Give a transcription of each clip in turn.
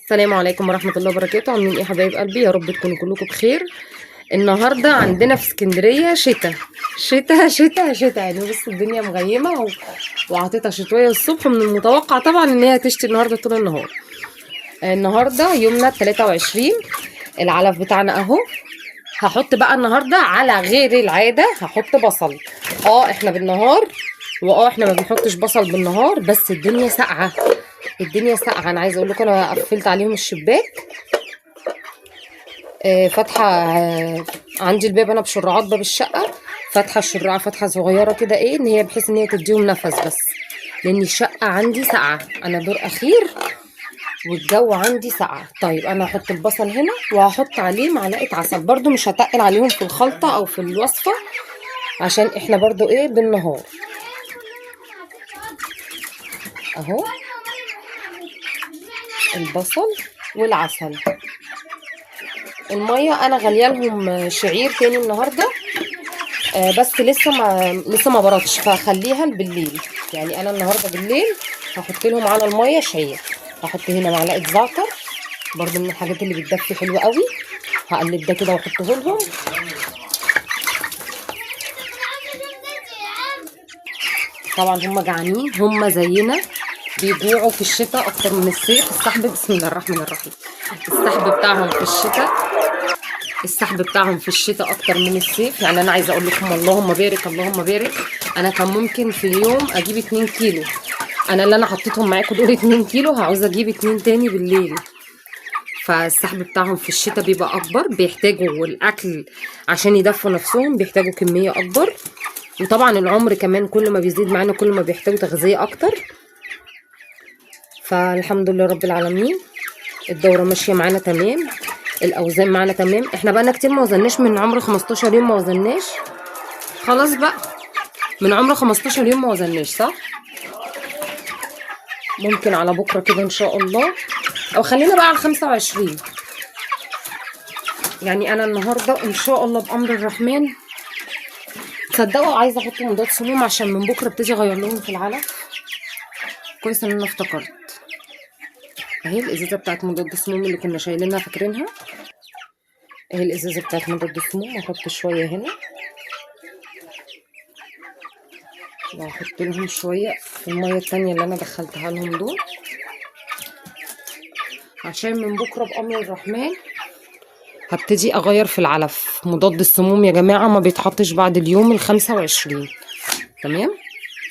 السلام عليكم ورحمة الله وبركاته. عاملين ايه يا حبايب قلبي؟ يا رب تكونوا كلكم بخير. النهارده عندنا في اسكندرية شتاء شتاء شتاء شتاء، يعني بص الدنيا مغيمة وعطيتها شتوية الصبح. من المتوقع طبعا ان هي تشتي النهارده طول النهار. النهارده يومنا 23، العلف بتاعنا اهو. هحط بقى النهارده على غير العادة هحط بصل. احنا بالنهار، احنا ما بنحطش بصل بالنهار، بس الدنيا ساقعه، الدنيا ساقعه. انا عايزه اقول لكم انا قفلت عليهم الشباك، فاتحة، عندي الباب انا بشرعات باب الشقة، فاتحة الشراعه فتحه صغيرة كده، ايه ان هي بحيث ان هي تديهم نفس بس، لان الشقة عندي ساقعه، انا دور اخير والجو عندي ساقعه. طيب انا هحط البصل هنا وهحط عليه معلقه عسل، برضو مش هتقل عليهم في الخلطة او في الوصفة عشان احنا برضو ايه بالنهار اهو. البصل والعسل. المية انا غالية لهم شعير تاني النهارده، بس لسه ما بردش، فخليها بالليل. يعني انا النهارده بالليل هحط لهم على المية شعير. هحط هنا معلقه زعتر برضو من الحاجات اللي بتدفي حلوة قوي. هقلب ده كده واحطه لهم. طبعا هم جعانين، هم زينا بيجوعوا في الشتاء اكتر من الصيف. السحب بسم الله الرحمن الرحيم، السحب بتاعهم في الشتاء، السحب بتاعهم في الشتاء اكتر من الصيف. يعني انا عايزه اقول لكم اللهم بارك اللهم بارك، انا كان ممكن في اليوم اجيب 2 كيلو. انا اللي انا حطيتهم معاكم دول 2 كيلو، هعوز اجيب 2 تاني بالليل. فالسحب بتاعهم في الشتاء بيبقى اكبر، بيحتاجوا الاكل عشان يدفوا نفسهم، بيحتاجوا كمية اكبر. وطبعا العمر كمان كل ما بيزيد معانا كل ما بيحتاجوا تغذية اكتر. فالحمد لله رب العالمين الدورة ماشية معانا تمام، الاوزان معانا تمام. احنا بقالنا كتير ما وزناش، من عمر 15 يوم ما وزناش. خلاص بقى من عمر 15 يوم ما وزناش، صح؟ ممكن على بكره كده ان شاء الله، او خلينا بقى على 25. يعني انا النهارده ان شاء الله بامر الرحمن، تصدقوا عايزه احط مضاد سموم عشان من بكره ابتدي اغير لهم في العلف. كويس ان انا افتكرت. اهي الازازه بتاعت مضاد السموم اللي كنا شايلينها، فاكرينها؟ اهي الازازه بتاعت مضاد السموم. هحط شوية هنا وهحط لهم شوية في المية التانية اللي انا دخلتها لهم دول، عشان من بكره بامر الرحمن هبتدي اغير في العلف. مضاد السموم يا جماعة ما بيتحطش بعد اليوم 25، تمام؟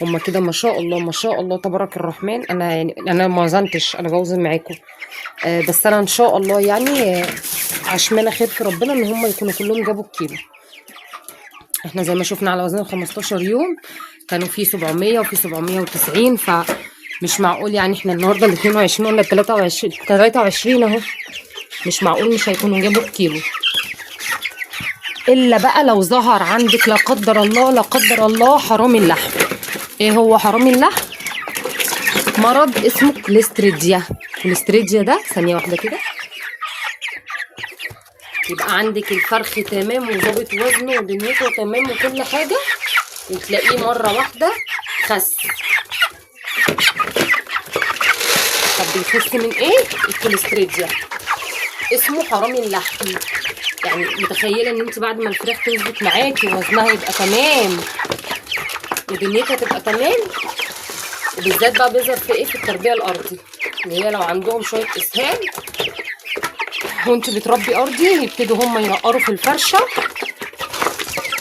هما كده ما شاء الله ما شاء الله تبارك الرحمن. انا يعني انا ما وزنتش، انا بوزن معاكم، بس انا ان شاء الله يعني عشمانه خير في ربنا ان هما يكونوا كلهم جابوا الكيلو. احنا زي ما شفنا على وزن 15 يوم كانوا في 700 وفي 790، فمش معقول يعني احنا النهارده ال 22 ولا 23 اهو، مش معقول مش هيكونوا جابوا الكيلو. الا بقى لو ظهر عندك لا قدر الله لا قدر الله حرامي اللحم. ايه هو حرامي اللحم؟ مرض اسمه كلوستريديا. كلوستريديا ده ثانية واحدة كده، يبقى عندك الفرخ تمام وظابط وزنه ودنيته تمام وكل حاجة، وتلاقيه مرة واحدة خس. طب بيخس من ايه؟ الكلوستريديا. اسمه حرامي اللحم. يعني متخيله ان انت بعد ما الفراخ تظبط معاكي ووزنها يبقى تمام ودنيتها تبقى تمام، وبالذات بقى بيظهر في ايه؟ في التربية الارضي، اللي هي لو عندهم شوية اسهال وانت بتربي ارضي يبتدوا هم ينقروا في الفرشة،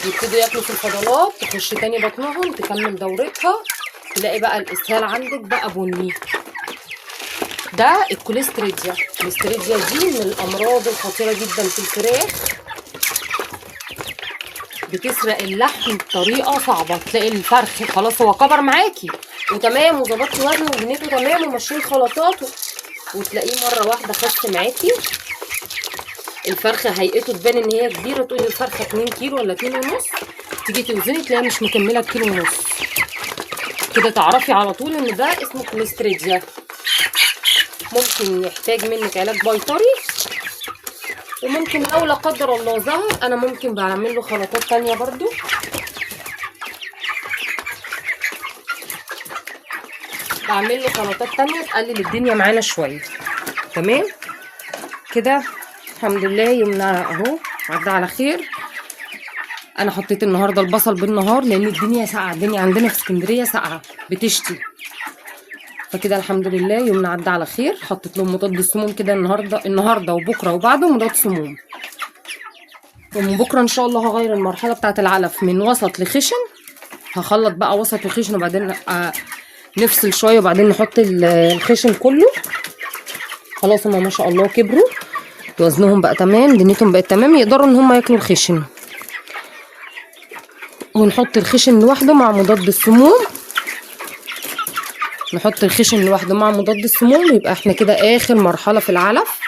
يبتدوا ياكلوا في الفضلات، تخش تاني بطنهم تكمل دورتها، تلاقي بقى الاسهال عندك بقى بني. ده الكوليستريديا. الكوليستريديا دي من الامراض الخطيرة جدا في الفراخ، بتسرق اللحم بطريقة صعبة. تلاقي الفرخ خلاص هو كبر معاكي وتمام وظبطتي وزنه ودنيته تمام وماشيين خلطات وتلاقيه مرة واحدة خس معاكي. الفرخه هيئته تبان ان هي كبيرة، تقولي الفرخه 2 كيلو ولا 2.5، تيجي توزني تلاقيها مش مكملة كيلو ونص. كده تعرفي على طول ان ده اسمه كوليستريديا. ممكن يحتاج منك علاج بيطري، وممكن لو لا قدر الله ظهر انا ممكن بعمل له خلطات تانية برضو. بعمل له خلطات تانية تقلل الدنيا معانا شوية. تمام. كده الحمد لله يومنا اهو عدى على خير. انا حطيت النهارده البصل بالنهار لان الدنيا ساقعه، الدنيا عندنا في اسكندرية ساقعه بتشتي. فكده الحمد لله يومنا عدى على خير. حطيت لهم مضاد السموم كده النهارده وبكره وبعده مضاد سموم. ومن بكره ان شاء الله هغير المرحلة بتاعه العلف من وسط لخشن. هخلط بقى وسط وخشن، وبعدين نفصل شوية وبعدين نحط الخشن كله. خلاص هما ما شاء الله كبروا، وزنهم بقى تمام، دنيتهم بقت تمام، يقدروا ان هما ياكلوا الخشن. ونحط الخشن لوحده مع مضاد السموم، نحط الخشن لوحده مع مضاد السموم. يبقى احنا كده اخر مرحلة في العلف.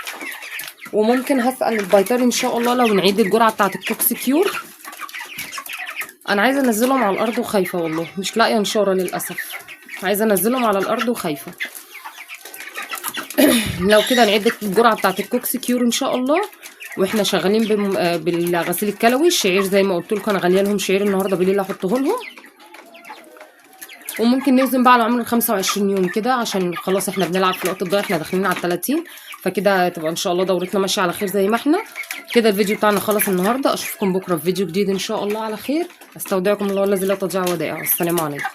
وممكن هسأل البيطري ان شاء الله لو نعيد الجرعة بتاعه الكوكسيكيور. انا عايزه انزلهم على الارض وخايفة والله، مش لاقيه نشاره للاسف. عايزه انزلهم على الارض وخايفة. لو كده نعيد الجرعة بتاعه الكوكسيكيور ان شاء الله. واحنا شغالين بالغسيل الكلوي. الشعير زي ما قلت لكم انا غالية لهم شعير النهارده بالليل احطه لهم. وممكن نوزن بقى على عمر 25 يوم كده، عشان خلاص احنا بنلعب في الوقت الضايع، احنا داخلين على 30. فكده تبقى ان شاء الله دورتنا ماشية على خير زي ما احنا كده. الفيديو بتاعنا خلص النهارده، اشوفكم بكره في فيديو جديد ان شاء الله على خير. استودعكم الله الذي لا تضيع ودائعه. السلام عليكم.